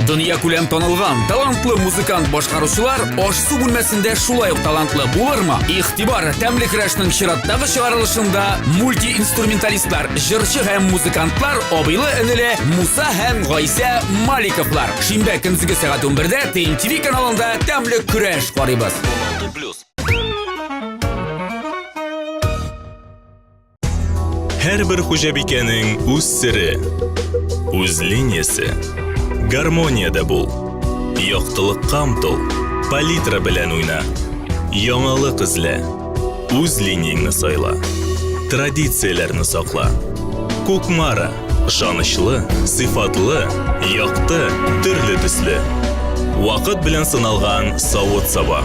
Дөньякүләм танылган талантлы музыкант башкаручылар аш-су бүлмәсендә шулай ук талантлы булырмы? Игътибар, тәмле көрәшнең чираттагы чыгарылышында мультиинструменталистлар, җырчы һәм музыкантлар абыйлы-энеле Муса һәм Гайсә Маликовлар. Шимбә көндезге сәгать 11-дә ТНТВ каналында тәмле көрәш карыйбыз. Һәрбер хуҗабикәнең үз сере, үз линиясе. Гармониядә бул. Яктылыкка омтыл. Палитра белән уйна. Яңалык эзлә. Үз линияңне сайла. Традицияләрне сакла. Кукмара. Ышанычлы, сыйфатлы, якты, төрле төсле. Вакыт белән сыналган савыт-саба.